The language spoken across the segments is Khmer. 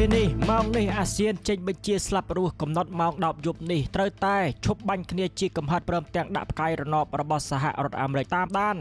ពេលនេះម៉ោងនេះអាស៊ានចេញបញ្ជាស្លាប់រស់កំណត់ម៉ោង10យប់នេះត្រូវតែឈប់បាញ់គ្នាជាកំហិតព្រមទាំងដាក់ផ្កាយរណបរបស់សហរដ្ឋអាមេរិកតាមដាន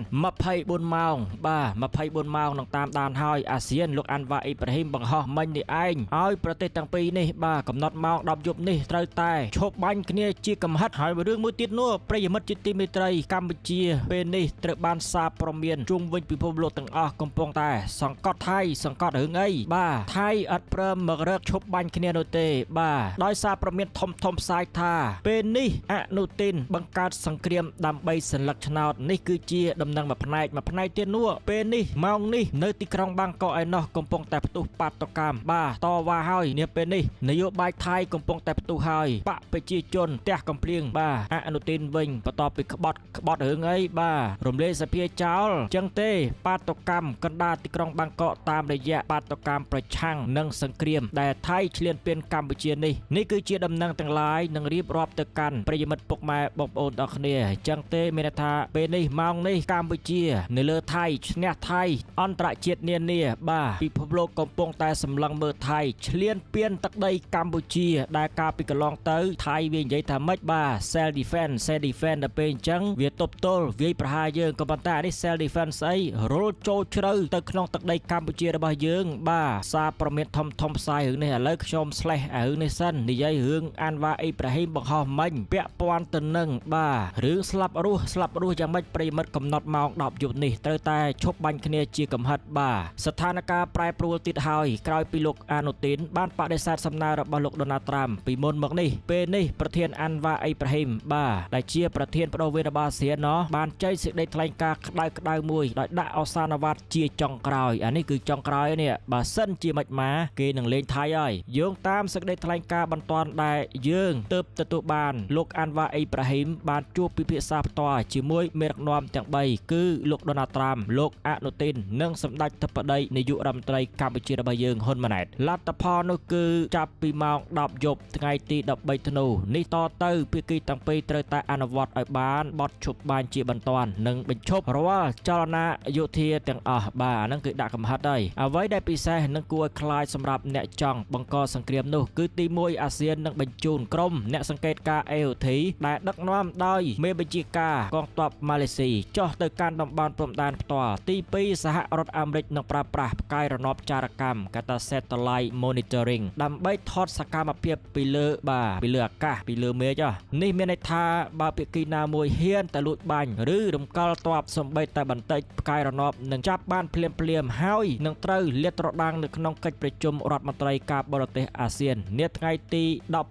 24ម៉ោងបាទ24ម៉ោងនឹងតាមដានហើយអាស៊ានលោកអាន់វ៉ាអ៊ីប្រាហ៊ីមបង្ហោះមិញនេះឯងឲ្យប្រទេសទាំងពីរនេះបាទកំណត់ម៉ោង10យប់នេះត្រូវតែឈប់បាញ់គ្នាជាកំហិតហើយរឿងមួយទៀតនោះប្រិយមិត្តជាទីមេត្រីកម្ពុជាពេលនេះត្រូវបានសារព្រមានជុំវិញពិភពលោកទាំងអស់កំពុងតែសង្កត់ថៃសង្កត់រឿងអីបាទថៃអត់ព្រមមករកឈប់បាញ់គ្នានោះទេបាទដោយសារព្រមានធំធំផ្សាយថាពេលនេះអនុទិនបង្កើតសង្គ្រាមដើម្បីសន្លឹកឆ្នោតនេះគឺជាដំណឹងមួយផ្នែកមួយផ្នែកទៀតនោះពេលនេះម៉ោងនេះនៅទីក្រុងបាងកកឯណោះកំពុងតែផ្ទុះបាតុកម្មបាទតវ៉ាហើយនាពេលនេះនយោបាយថៃកំពុងតែផ្ទុះហើយបកប្រជាជនផ្ទះកំភ្លៀងបាទអនុទិនវិញបន្ទាប់ពីក្បត់ក្បត់រឿងអីបាទរំលាយសភាចោលចឹងទេបាតុកម្មកណ្ដាលទីក្រុងបាងកកតាមរយៈបាតុកម្មប្រឆាំងនឹងសង្គ្រាមដែលថៃឈ្លានពានកម្ពុជានេះនេះគឺជាដំណឹងទាំងឡាយនឹងរៀបរាប់ទៅកាន់ប្រិយមិត្តពុកម៉ែបងប្អូនទាំងគ្នាចឹងទេមានន័យថាពេលនេះម៉ោងនេះកម្ពុជានៅលើថៃឈ្នះថៃអន្តរជាតិនានាបាទពិភពលោកកំពុងតែសម្លឹងមើលថៃឈ្លានពានទឹកដីកម្ពុជាដែលកាលពីកន្លងទៅថៃវានិយាយថាម៉េចបាទ self defense self defense ដល់ពេលអញ្ចឹងវាទប់ទល់វាយប្រហារយើងក៏ប៉ុន្តែអានេះ self defense ស្អីរុលចូលជ្រៅទៅក្នុងទឹកដីកម្ពុជារបស់យើងបាទសារប្រមានធំធំផ្សាយរឿងនេះឥឡូវខ្ញុំ slash អារឿងនេះសិននិយាយរឿងអានវ៉ាអ៊ីប្រាហ៊ីមបង្ហោះមិញពាក់ព័ន្ធទៅនឹងបាទរឿងស្លាប់រស់ស្លាប់រស់យ៉ាងម៉េចប្រិយមិត្តកំណត់ម៉ោង10យប់នេះត្រូវតែឈប់បាញ់គ្នាជាកំហិតបាទស្ថានភាពប្រែប្រួលទៀតហើយក្រោយពីលោកអានុទីនបានបដិសេធសំណើរបស់លោកដូណាល់ត្រាំពីមុនមកនេះពេលនេះប្រធានអានវ៉ាអ៊ីប្រាហ៊ីមបាទដែលជាប្រធានបដូវវេនរបស់អាស៊ានណោះបានចេញសេចក្តីថ្លែងការណ៍ក្តៅក្តៅមួយដោយដាក់ឱសានវាទជាចុងក្រោយអានេះគឺចុងក្រោយនេះបើសិនជាមិនមកគេនឹងលេងថៃហើយយោងតាមសេចក្តីថ្លែងការណ៍បន្ទាន់ដែលយើងទើបទទួលបានលោកអានវ៉ាអ៊ីប្រាហ៊ីមបានជួបពិភាក្សាផ្ទាល់ជាមួយមេដឹកនាំទាំង3គឺលោកដូណាល់ត្រាំលោកអនុទិននិងសម្ដេចធិបតីនាយករដ្ឋមន្ត្រីកម្ពុជារបស់យើងហ៊ុនម៉ាណែតលទ្ធផលនោះគឺចាប់ពីម៉ោង10យប់ថ្ងៃទី13ធ្នូនេះតទៅភាគីទាំងពីរត្រូវតែអនុវត្តឲ្យបានបទឈប់បាញ់ជាបន្ទាន់និងបញ្ឈប់រាល់ចលនាយោធាទាំងអស់បាទអាហ្នឹងគឺដាក់កំហិតហើយអ្វីដែលពិសេសនិងគួរឲ្យខ្លាចសម្រាប់អ្នកចង់បង្កសង្គ្រាមនោះគឺទី1អាស៊ាននឹងបញ្ជូនក្រុមអ្នកសង្កេតការ AOT ដែលដឹកនាំដោយមេបញ្ជាការកងទ័ពម៉ាឡេស៊ីចុះទៅកាន់តំបន់ព្រំដែនផ្ទាល់ទី2សហរដ្ឋអាមេរិកនឹងប្រើប្រាស់ផ្កាយរណបចារកម្មកាតា Satellite Monitoring ដើម្បីថតសកម្មភាពពីលើបាទពីលើអាកាសពីលើមេឃនេះមានន័យថាបើភាគីណាមួយហ៊ានតែលួចបាញ់ឬរំកិលទ័ពសំបីតែបន្តិចផ្កាយរណបនឹងចាប់បានភ្លាមភ្លាមហើយនឹងត្រូវលាតត្រដាងនៅក្នុងកិច្ចប្រជុំរដ្ឋមន្ត្រីការបរទេសអាស៊ាននាថ្ងៃទី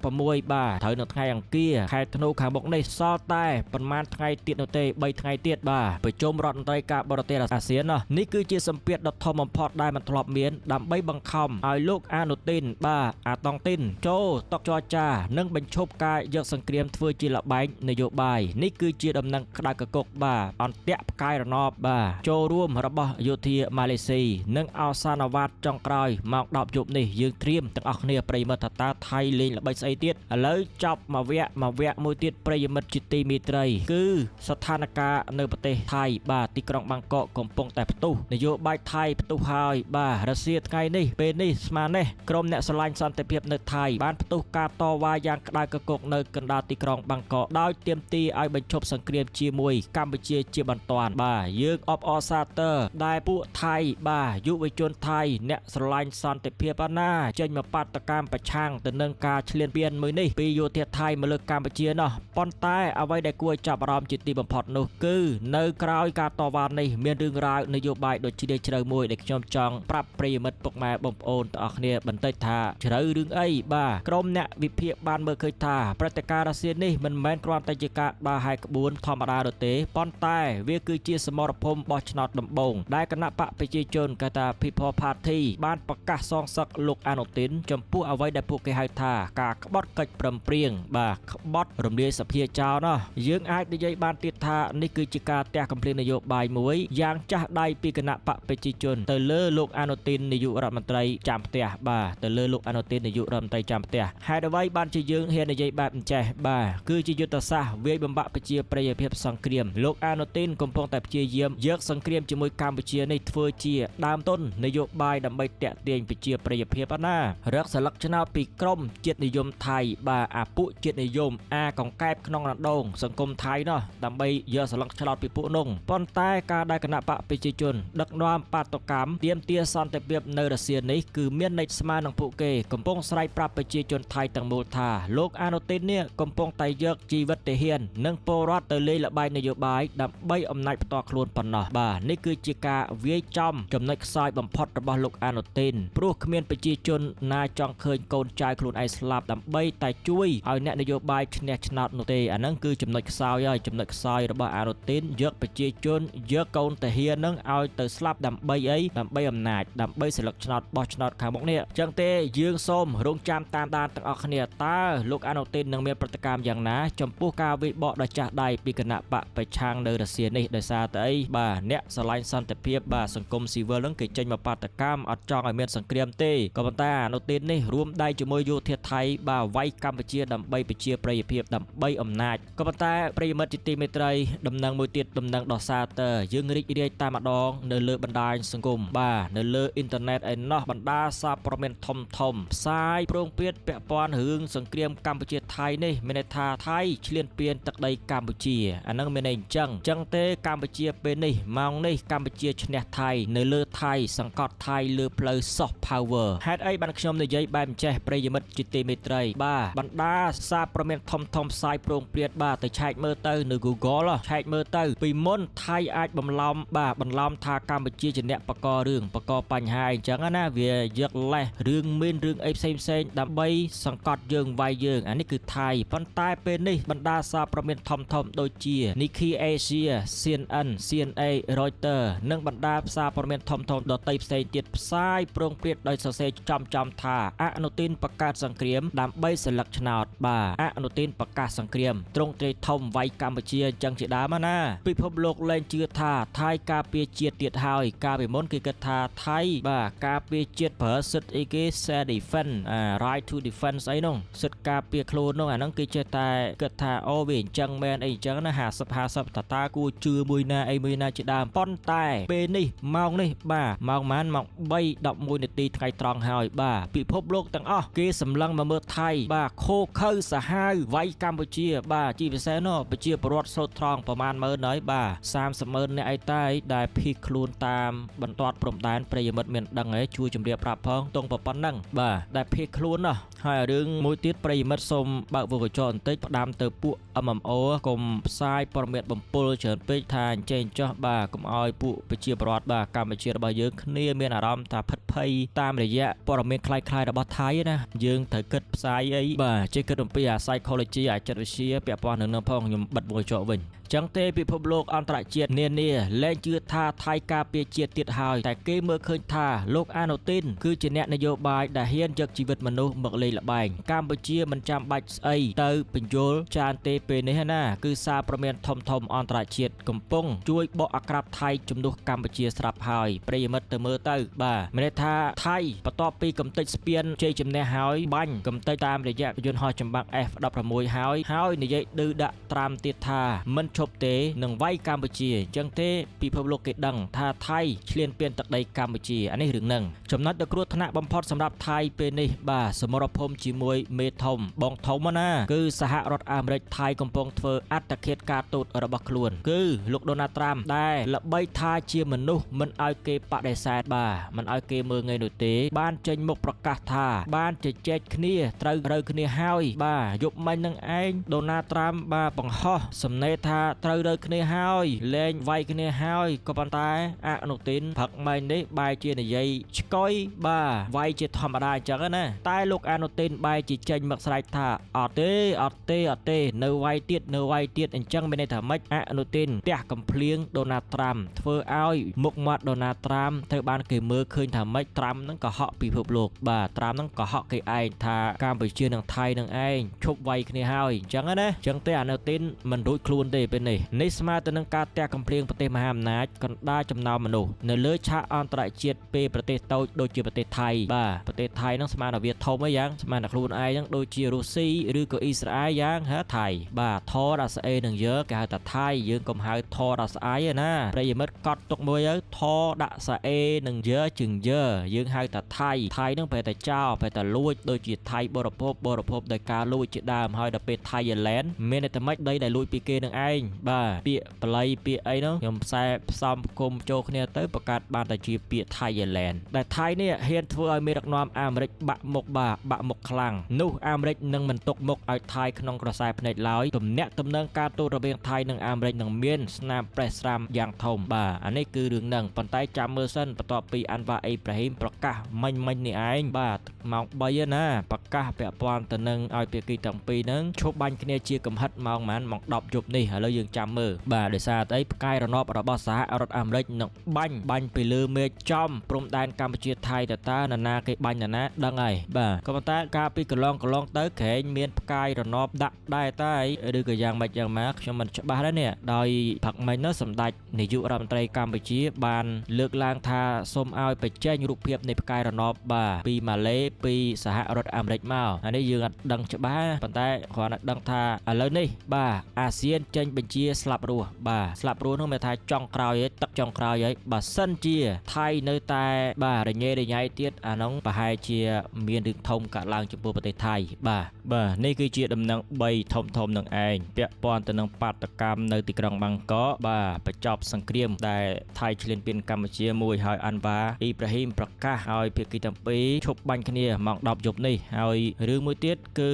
16បាទត្រូវនៅថ្ងៃអង្គារខែធ្នូខាងមុខនេះសល់តែប្រហែលថ្ងៃទៀតនោះទេ3ថ្ងៃទៀតបាទប្រជុំរដ្ឋមន្ត្រីការបរទេសអាស៊ាននេះគឺជាសម្ពាធដ៏ធំបំផុតដែលមិនធ្លាប់មានដើម្បីបង្ខំឲ្យលោកអានុទីនបាទអាតង់ទីនចូលតុចរចានិងបញ្ឈប់ការយកសង្គ្រាមធ្វើជាល្បែងនយោបាយនេះគឺជាដំណឹងក្តៅកគុកបាទអន្ទាក់ផ្កាយរណបបាទចូលរួមរបស់យោធាម៉ាឡេស៊ីនិងឱសានវាទចុងក្រោយម៉ោង10យប់នេះយើងត្រៀមទាំងអស់គ្នាប្រិយមិត្តថាតើថៃលេងល្បិចស្អីទៀតឥឡូវចប់មួយវគ្គមួយវគ្គមួយទៀតប្រិយមិត្តជាទីមេត្រីគឺស្ថានភាពនៅប្រទេសថៃបាទទីក្រុងបាងកកកំពុងតែផ្ទុះនយោបាយថៃផ្ទុះហើយបាទរសៀលថ្ងៃនេះពេលនេះស្មាននេះក្រុមអ្នកស្រឡាញ់សន្តិភាពនៅថៃបានផ្ទុះការតវ៉ាយ៉ាងក្តៅកគុកនៅកណ្ដាលទីក្រុងបាងកកដោយទាមទារឲ្យបញ្ឈប់សង្គ្រាមជាមួយកម្ពុជាជាបន្ទាន់បាទយើងអបអរសាទរដែលពួកថៃបាទយុវជនថៃអ្នកស្រឡាញ់សន្តិភាពណាចេញមកបាតុកម្មប្រឆាំងទៅនឹងការឈ្លានពានមួយនេះពីយោធាថៃមកលើកម្ពុជាណោះប៉ុន្តែអ្វីដែលគួរឲ្យចាប់អារម្មណ៍ជាទីបំផុតនោះគឺនៅក្រោយការតវ៉ានេះមានរឿងរ៉ាវនយោបាយដ៏ជ្រាលជ្រៅមួយដែលខ្ញុំចង់ប្រាប់ប្រិយមិត្តពុកម៉ែបងប្អូនទាំងអស់គ្នាបន្តិចថាជ្រៅរឿងអីបាទក្រុមអ្នកវិភាគបានមើលឃើញថាព្រឹត្តិការណ៍រុស្ស៊ីនេះមិនមែនគ្រាន់តែជាការដើរហែក្បួនធម្មតានោះទេប៉ុន្តែវាគឺជាសមរភូមិបោះឆ្នោតដំបូងដែលគណៈបកប្រជាជនកថា People Party បានប្រកាសសងសឹកលោកអានុទីនចំពោះអ្វីដែលពួកគេហៅថាការក្បត់កិច្ចព្រមព្រៀងបាទក្បត់រំលាយសភាចោលណោះយើងអាចនិយាយបានទៀតថានេះគឺជាការទះកំភ្លៀងនយោបាយមួយយ៉ាងចាស់ដៃពីគណៈបកប្រជាជនទៅលើលោកអានុទីននាយករដ្ឋមន្ត្រីចាំផ្ទះបាទទៅលើលោកអានុទីននាយករដ្ឋមន្ត្រីចាំផ្ទះហេតុអ្វីបានជាយើងហ៊ាននិយាយបែបអញ្ចេះបាទគឺជាយុទ្ធសាស្ត្រវាយបំបាក់ប្រជាប្រិយភាពសង្គ្រាមលោកអានុទីនកំពុងតែព្យាយាមយកសង្គ្រាមជាមួយកម្ពុជានេះធ្វើជាដើមទុននយោបាយដើម្បីតាក់ទាញប្រជាប្រិយភាព ភាពណារកសន្លឹកឆ្នោតពីក្រមជាតិនិយមថៃបាទអាពួកជាតិនិយមអាកង្កែបក្នុងរដូងសង្គមថៃណោះដើម្បីយកសន្លឹកឆ្នោតពីពួកនោះប៉ុន្តែការដែលគណៈបកប្រជាជនដឹកនាំបាតុកម្មទាមទារសន្តិភាពនៅរុស្ស៊ីនេះគឺមានន័យស្មើនឹងពួកគេកំពុងស្រែកប្រាប់ប្រជាជនថៃទាំងមូលថាលោកអានុទីននេះកំពុងតែយកជីវិតទាហាននិងពលរដ្ឋទៅលេងល្បែងនយោបាយដើម្បីអំណាចផ្ទាល់ខ្លួនប៉ុណ្ណោះបាទនេះគឺជាការវាយចំចំណុចខ្សោយបំផុតរបស់លោកអានុទីនព្រោះគ្មានប្រជាជនណាចង់ឃើញកូនចៅខ្លួនឯងស្លាប់ដើម្បីតែជួយឲ្យអ្នកនយោបាយឈ្នះឆ្នោតនោះទេអាហ្នឹងគឺចំណុចខ្សោយហើយចំណុចខ្សោយរបស់អានុទីនយកប្រជាជនយកកូនទាហាននឹងឲ្យទៅស្លាប់ដើម្បីអីដើម្បីអំណាចដើម្បីសិលឹកឆ្នោតបោះឆ្នោតខាងមុខនេះអញ្ចឹងទេយើងសូមរងចាំតាមដានទាំងអស់គ្នាតើលោកអានុទីននឹងមានប្រតិកម្មយ៉ាងណាចំពោះការវិបកដ៏ចាស់ដៃពីគណៈបកប្រឆាំងនៅរុស្ស៊ីនេះដោយសារតែអីបាទអ្នកស្រឡាញ់សន្តិភាពបាទសង្គមស៊ីវិលនឹងគេចេញមកបាតុកម្មអត់ចង់ឲ្យមានសង្គ្រាមទេក៏ប៉ុន្តែអានុទីននេះរួមដៃជាមួយយោធាថៃបាទវាយកម្ពុជាដើម្បីប្រជាប្រិយភាពដើម្បីអំណាចក៏ប៉ុន្តែប្រិយមិត្តជាទីមេត្រីដំណឹងមួយទៀតដំណឹងដ៏សាទរយើងរីករាយតាមម្ដងនៅលើបណ្ដាញសង្គមបាទនៅលើអ៊ីនធឺណិតឯណោះបណ្ដាសារព័ត៌មានធំធំផ្សាយព្រោងព្រាតពាក់ព័ន្ធរឿងសង្គ្រាមកម្ពុជាថៃនេះមានន័យថាថៃឈ្លានពានទឹកដីកម្ពុជាអានឹងមានន័យអញ្ចឹងទេកម្ពុជាពេលនេះម៉ោងនេះកម្ពុជាឈ្នះថៃនៅលើថៃសង្កត់ថៃលើផ្លូវ soft power ហេតុអីបានខ្ញុំនិយាយបែបចេះប្រិយមិត្តជាទីមេត្រីបាទបណ្ដាសារព័ត៌មានធំធំផ្សាយព្រោងព្រាតបាទទៅឆែកមើលទៅនៅ Google ឆែកមើលទៅពីមុនថៃអាចបន្លំបាទបន្លំថាកម្ពុជាជាអ្នកបករឿងបកបញ្ហាអញ្ចឹងណាវាយកលេសរឿងមានរឿងអីផ្សេងផ្សេងដើម្បីសង្កត់យើងវាយយើងអានេះគឺថៃប៉ុន្តែពេលនេះបណ្ដាសារព័ត៌មានធំធំដូចជា Nikkei Asia CNN CNA Reuters និងបណ្ដាផ្សារព័ត៌មានធំធំដទៃផ្សេងទៀតផ្សាយព្រោងព្រាតដោយសរសេរចំចំថាអនុទីនបង្កើតសង្គ្រាមដើម្បីសិលឹកឆ្នោតបាទអនុទីនប្រកាសសង្គ្រាមទ្រង់ទ្រាយធំវាយកម្ពុជាអញ្ចឹងជាដើមណាពិភពលោកលែងជឿថាថៃការពារជាតិទៀតហើយកាលពីមុនគេគិតថាថៃបាទការពារជាតិប្រើសិទ្ធិអីគេ self defense អា right to defense អីនោះសិទ្ធិការពារខ្លួននោះអាហ្នឹងគេចេះតែគិតថាអូវាអញ្ចឹងមែនអីអញ្ចឹងណា50 50តតាគួរជឿមួយណាអីមួយណាជាដើមប៉ុន្តែពេលនេះម៉ោងនេះបាទម៉ោងម៉ានម៉ោង3:11នាទីថ្ងៃត្រង់ហើយបាទពិភពលោកទាំងអស់គេសម្លឹងមកមើលថៃបាទខូខើសាហាវវាយកម្ពុជាបាទជាពិសេសនោះប្រជាពលរដ្ឋស្លូតត្រង់ប្រមាណម៉ឺនហើយបាទ30ម៉ឺនអ្នកអីតែដែលភៀសខ្លួនតាមបន្ទាត់ព្រំដែនប្រិយមិត្តមានដឹងហីជួយជម្រាបប្រាប់ផងតងប៉ុណ្ណឹងបាទដែលភៀសខ្លួនណោះហើយរឿងមួយទៀតប្រិយមិត្តសូមបើកវងកញ្ចក់បន្តិចផ្ដាំទៅពួក MMO កុំផ្សាយព័ត៌មានបំពុលច្រើនពេកថាអញ្ចេះចោះបាទកុំឲ្យពួកប្រជាពលរដ្ឋបាទកម្ពុជារបស់យើងគ្នាមានអារម្មណ៍ថាភិតភ័យតាមរយៈព័ត៌មានคล้ายៗរបស់ថៃណាយើងត្រូវគិតផ្សាយអីបាទចេះគិតអំពីអា psychology អាចិត្តវិទ្យាពាក់ព័ន្ធនឹងផងខ្ញុំបិទវងកញ្ចក់វិញចឹងទេពិភពលោកអន្តរជាតិនានាលែងជឿថាថៃការពារជាតិទៀតហើយតែគេមើលឃើញថាលោកអានុទីនគឺជាអ្នកនយោបាយដែលហ៊ានយកជីវិតមនុស្សមកលេងល្បែងកម្ពុជាមិនចាំបាច់ស្អីទៅបញ្យលចានទេពេលនេះណាគឺសារព្រមានធំធំអន្តរជាតិកំពុងជួយបកអាក្រាបថៃជំនួសកម្ពុជាស្រាប់ហើយប្រិយមិត្តទៅមើលទៅបាទមានន័យថាថៃបន្ទាប់ពីកំទេចស្ពានជ័យជំនះហើយបាញ់កំទេចតាមរយៈយន្តហោះចម្បាំង F16 ហើយនិយាយឌឺដាក់ត្រាំទៀតថាមិនឈប់ទេនឹងវាយកម្ពុជាអញ្ចឹងទេពិភពលោកគេដឹងថាថៃឈ្លានពានទឹកដីកម្ពុជាអានេះរឿងហ្នឹងចំណុចដ៏គ្រោះថ្នាក់បំផុតសម្រាប់ថៃពេលនេះបាទសមរភូមិជាមួយមេធំបងធំណាគឺសហរដ្ឋអាមេរិកថៃកំពុងធ្វើអត្តឃាតការទូតរបស់ខ្លួនគឺលោកដូណាល់ត្រាំដែលល្បីថាជាមនុស្សមិនឲ្យគេបដិសេធបាទមិនឲ្យគេមើលងាយនោះទេបានចេញមុខប្រកាសថាបានជជែកគ្នាត្រូវរើគ្នាហើយបាទយប់មិញនឹងឯងដូណាល់ត្រាំបាទបង្ហោះសំណេរថាត្រូវរើគ្នាហើយលែងវាយគ្នាហើយក៏ប៉ុន្តែអនុទីនផឹកមិញនេះបែរជានិយាយឆ្កុយបាទវាយជាធម្មតាអញ្ចឹងណាតែលោកអនុទីនបែរជាចេញមកស្រែកថាអត់ទេអត់ទេអត់ទេនៅវាយទៀតនៅវាយទៀតអញ្ចឹងមានន័យថាម៉េចអនុទីនផ្ទះកំភ្លៀងដូណាល់ត្រាំធ្វើឲ្យមុខមាត់ដូណាល់ត្រាំត្រូវបានគេមើលឃើញថាម៉េចត្រាំហ្នឹងកុហកពិភពលោកបាទត្រាំហ្នឹងកុហកគេឯងថាកម្ពុជានិងថៃនឹងឯងឈប់វាយគ្នាហើយអញ្ចឹងណាអញ្ចឹងទេអនុទីនមិនរួចខ្លួនទេពេល ពេលនេះនេះស្មើទៅនឹងការទះកំភ្លៀងប្រទេសមហាអំណាចកណ្ដាលចំណោមមនុស្សនៅលើឆាកអន្តរជាតិពេលប្រទេសតូចដូចជាប្រទេសថៃបាទប្រទេសថៃហ្នឹងស្មានតែវាធំអីយ៉ាងស្មានតែខ្លួនឯងហ្នឹងដូចជារុស្ស៊ីឬក៏អ៊ីស្រាអែលយ៉ាងហ៎ថៃបាទថដល់ស្អេនឹងយើគេហៅថាថៃយើងកុំហៅថដល់ស្អៃឯណាប្រិយមិត្តកត់ទុកមួយទៅថដាក់ស្អេនឹងយើជើងយើយើងហៅថាថៃថៃហ្នឹងប្រែតែចោលប្រែតែលួចដូចជាថៃបរិភោគបរិភោគដោយការលួចជាដើមហើយដល់ពេលថៃយ៉ាឡែនមានតែមិនដីដែលលួចពីគេនឹងឯងបាទពាក្យបល័យពាក្យអីហ្នឹងខ្ញុំផ្សាយផ្សំគុំចូលគ្នាទៅបង្កើតបានតែជាពាក្យថៃយ៉ាឡែនដែលថៃនេះហ៊ានធ្វើឲ្យមេដឹកនាំអាមេរិកបាក់មុខបាទបាក់មុខខ្លាំងនោះអាមេរិកនឹងមិនទុកមុខឲ្យថៃក្នុងក្រសែភ្នែកឡើយទំនាក់ទំនងការទូតរវាងថៃនិងអាមេរិកនឹងមានស្នាមប្រេះស្រាំយ៉ាងធំបាទអានេះគឺរឿងហ្នឹងប៉ុន្តែចាំមើលសិនបន្ទាប់ពីអាន់វ៉ាអ៊ីប្រាហ៊ីមប្រកាសមិញមិញនេះឯងបាទម៉ោង3ណាប្រកាសពាក់ព័ន្ធទៅនឹងឲ្យភាគីទាំងពីរហ្នឹងឈប់បាញ់គ្នាជាកំហិតម៉ោងប៉ុន្មានម៉ោង10យប់នេះឥឡូវយើងចាំមើលបាទដោយសារតែអីផ្កាយរណបរបស់សហរដ្ឋអាមេរិកនឹងបាញ់បាញ់ពីលើមេឃចំព្រំដែនកម្ពុជាថៃតើតើណានាគេបាញ់ណានាដឹងហើយបាទក៏ប៉ុន្តែកាលពីកន្លងកន្លងទៅក្រែងមានផ្កាយរណបដាក់ដែរតែឬក៏យ៉ាងម៉េចយ៉ាងម៉ាខ្ញុំមិនច្បាស់ដែរនេះដោយផឹកមិញនោះសម្ដេចនាយករដ្ឋមន្ត្រីកម្ពុជាបានលើកឡើងថាសូមឲ្យបញ្ចេញរូបភាពនៃផ្កាយរណបបាទពីម៉ាឡេពីសហរដ្ឋអាមេរិកមកអានេះយើងអត់ដឹងច្បាស់ប៉ុន្តែគ្រាន់តែដឹងថាឥឡូវនេះបាទអាស៊ានចេញបញ្ជាស្លាប់រស់បាទស្លាប់រស់នោះមានថាចង់ក្រោយឯងទឹកចង់ក្រោយឯងបើសិនជាថៃនៅតែបាទរញ៉េរញ៉ៃទៀតអានោះប្រហែលជាមានរឿងធំកើតឡើងចំពោះប្រទេសថៃបាទបាទនេះគឺជាដំណឹង3ធំធំនឹងឯងពាក់ព័ន្ធទៅនឹងបាតុកម្មនៅទីក្រុងបាងកកបាទបញ្ចប់សង្គ្រាមដែលថៃឈ្លានពានកម្ពុជាមួយហើយអាន់វ៉ាអ៊ីប្រាហ៊ីមប្រកាសឲ្យភាគីទាំងពីរឈប់បាញ់គ្នាម៉ោង10យប់នេះហើយរឿងមួយទៀតគឺ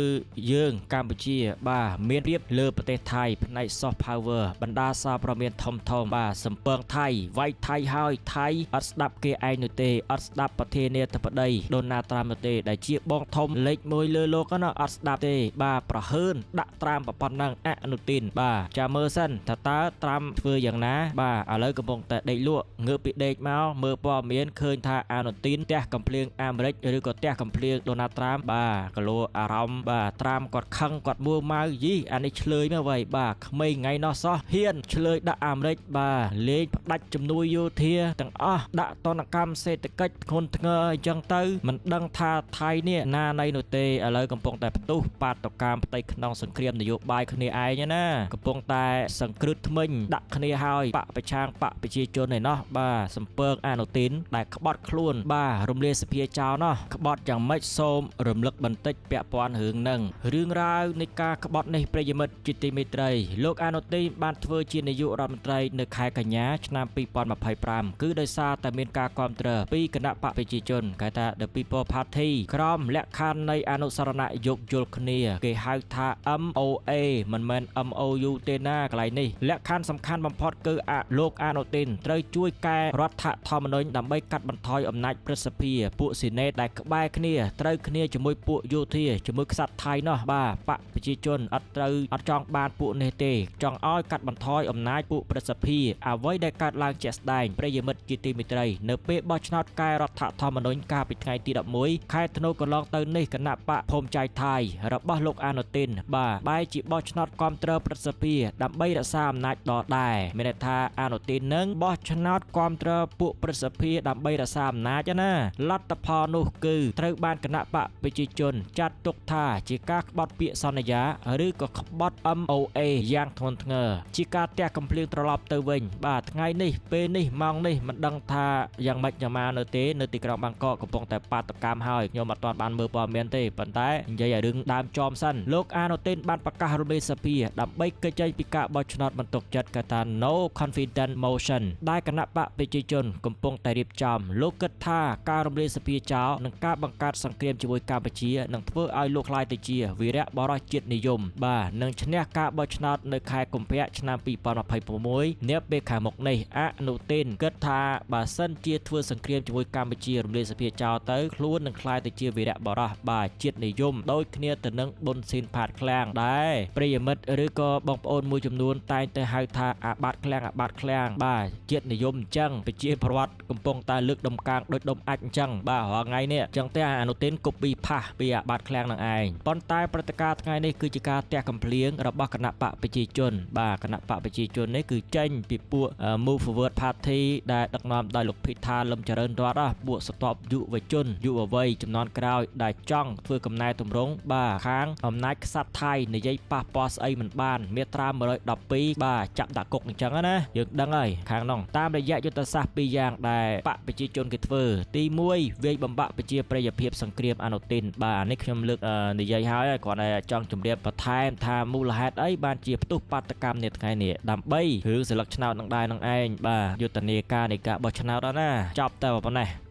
យើងកម្ពុជាបាទមានរៀបលើប្រទេសថៃផ្នែក soft power បណ្ដាសារព័ត៌មានធំធំបាទសំពងថៃវាយថៃហើយថៃអត់ស្ដាប់គេឯងនោះទេអត់ស្ដាប់ប្រធានាធិបតីដូណាល់ត្រាំនោះទេដែលជាបងធំលេខ1លើលោកណាអត់ស្ដាប់ទេបាទប្រហើនដាក់ត្រាំប៉ុណ្ណឹងអនុទីនបាទចាំមើលសិនថាតើត្រាំធ្វើយ៉ាងណាបាទឥឡូវកំពុងតែដេកលក់ងើបពីដេកមកមើលព័ត៌មានឃើញថាអនុទីនផ្ទះកំភ្លៀងអាមេរិកឬក៏ផ្ទះកំភ្លៀងដូណាល់ត្រាំបាទគីឡូអារម្មណ៍បាទត្រាំគាត់ខឹងគាត់មួម៉ៅយីអានេះឆ្លើយមកវ៉ៃបាទក្មេងថ្ងៃនោះសោះហ៊ានឆ្លើយដាក់អាមេរិកបាទលេងផ្ដាច់ជំនួយយោធាទាំងអស់ដាក់ទណ្ឌកម្មសេដ្ឋកិច្ចធ្ងន់ធ្ងរអញ្ចឹងទៅមិនដឹងថាថៃនេះណាណីនោះទេឥឡូវកំពុងតែផ្ទុះបាតុកម្មផ្ទៃក្នុងសង្គ្រាមនយោបាយគ្នាឯងណាកំពុងតែសង្គ្រឹះថ្មិញដាក់គ្នាហើយបកប្រឆាំងបកប្រជាជនឯណោះបាទសំពើងអនុទីនដែលក្បត់ខ្លួនបាទរំលាយសភាចោលណោះក្បត់យ៉ាងម៉េចសូមរំលឹកបន្តិចពាក់ព័ន្ធរឿងនឹងរឿងរ៉ាវនៃការក្បត់នេះប្រិយមិត្តជាទីមេត្រីលោកអនុទីនបានធ្វើជានាយករដ្ឋមន្ត្រីនៅខែកញ្ញាឆ្នាំ2025គឺដោយសារតែមានការគាំទ្រពីគណៈបកប្រជាជនគេថា The People Party ក្រោមលក្ខខណ្ឌនៃអនុស្សរណៈយោគយល់គ្នាគេហៅថា MOA មិនមែន MOU ទេណាកន្លែងនេះលក្ខខណ្ឌសំខាន់បំផុតគឺលោកអនុទីនត្រូវជួយកែរដ្ឋធម្មនុញ្ញដើម្បីកាត់បន្ថយអំណាចព្រឹទ្ធសភាពួកសេនេតដែលក្បែរគ្នាត្រូវគ្នាជាមួយពួកយោធាជាមួយក្សត្រថៃនោះបាទបកប្រជាជនអត់ត្រូវអត់ចង់បានពួកនេះទេចង់ឲ្យកាត់បន្ថយអំណាចពួកព្រឹទ្ធសភាអ្វីដែលកើតឡើងជាក់ស្ដែងប្រិយមិត្តជាទីមេត្រីនៅពេលបោះឆ្នោតកែរដ្ឋធម្មនុញ្ញកាលពីថ្ងៃទី11ខែធ្នូកន្លងទៅនេះគណៈបកភូមិចៃថៃរបស់លោកអនុទីនបាទបែរជាបោះឆ្នោតគាំទ្រព្រឹទ្ធសភាដើម្បីរក្សាអំណាចដដែលមានន័យថាអនុទីននឹងបោះឆ្នោតគាំទ្រពួកព្រឹទ្ធសភាដើម្បីរក្សាអំណាចណាលទ្ធផលនោះគឺត្រូវបានគណៈបកប្រជាជនចាត់ទុកថាជាការក្បត់ពាក្យសន្យាឬក៏ក្បត់ MOA យ៉ាងធ្ងន់ធ្ងរជាការទះកំភ្លៀងត្រឡប់ទៅវិញបាទថ្ងៃនេះពេលនេះម៉ោងនេះមិនដឹងថាយ៉ាងម៉េចយ៉ាងម៉ានៅទេនៅទីក្រុងបាងកកកំពុងតែបាតុកម្មហើយខ្ញុំអត់ទាន់បានមើលព័ត៌មានទេប៉ុន្តែនិយាយឲ្យរឿងដើមចំសិនលោកអានុទីនបានប្រកាសរំលាយសភាដើម្បីគេចចេញពីការបោះឆ្នោតបន្ទុកចិត្តកថា No Confidence Motion ដែលគណៈបកប្រជាជនកំពុងតែរៀបចំលោកគិតថាការរំលាយសភាចោលនិងការបង្កើតសង្គ្រាមជាមួយកម្ពុជានឹងធ្វើឲ្យលោកក្លាយទៅជាវីរៈបរិសុទ្ធជាតិនិយមបាទនឹងឈ្នះការបោះឆ្នោតនៅខែកុម្ភៈឆ្នាំ2026នាពេលខាងមុខនេះអនុទីនគិតថាបើសិនជាធ្វើសង្គ្រាមជាមួយកម្ពុជារំលាយសភាចោលទៅខ្លួននឹងក្លាយទៅជាវីរៈបរិសុទ្ធបាទជាតិនិយមដូចគ្នាទៅនឹងប៊ុនស៊ីនផាតឃ្លាំងដែរប្រិយមិត្តឬក៏បងប្អូនមួយចំនួនតែងតែហៅថាអាបាតឃ្លាំងអាបាតឃ្លាំងបាទជាតិនិយមអញ្ចឹងប្រជាពលរដ្ឋកំពុងតែលើកដំកាងដូចដុំអាចអញ្ចឹងបាទរាល់ថ្ងៃនេះអញ្ចឹងទេអនុទីនកូពីផាសពីអាបាតឃ្លាំងនឹងឯងប៉ុន្តែព្រឹត្តិការណ៍ថ្ងៃនេះគឺជាការទះកំភ្លៀងរបស់គណៈបកប្រជាជន បាទគណៈបកប្រជាជននេះគឺចេញពីពួក Move Forward Party ដែលដឹកនាំដោយលោកភិថាលឹមចរិនរតន៍ពួកស្ទាប់យុវជនយុវវ័យចំនួនក្រោយដែលចង់ធ្វើកំណែទម្រង់បាទខាងអំណាចក្សត្រថៃនិយាយប៉ះពាល់ស្អីមិនបានមាត្រា112បាទចាប់ដាក់គុកអញ្ចឹងណាយើងដឹងហើយខាងនោះតាមរយៈយុទ្ធសាស្ត្រពីរយ៉ាងដែលបកប្រជាជនគេធ្វើទី1វាយបំបាក់ប្រជាប្រិយភាពសង្គ្រាមអនុទិនបាទនេះខ្ញុំលើកនិយាយហើយគ្រាន់តែចង់ជម្រាបបន្ថែមថាមូលហេតុអីបានជាផ្ទុះបាតកម្មនាថ្ងៃនេះដើម្បីរឿងសិលឹកឆ្នោតនឹងដែរនឹងឯងបាទយុទ្ធនាការនៃការបោះឆ្នោតណាចប់តែប៉ុណ្ណេះ។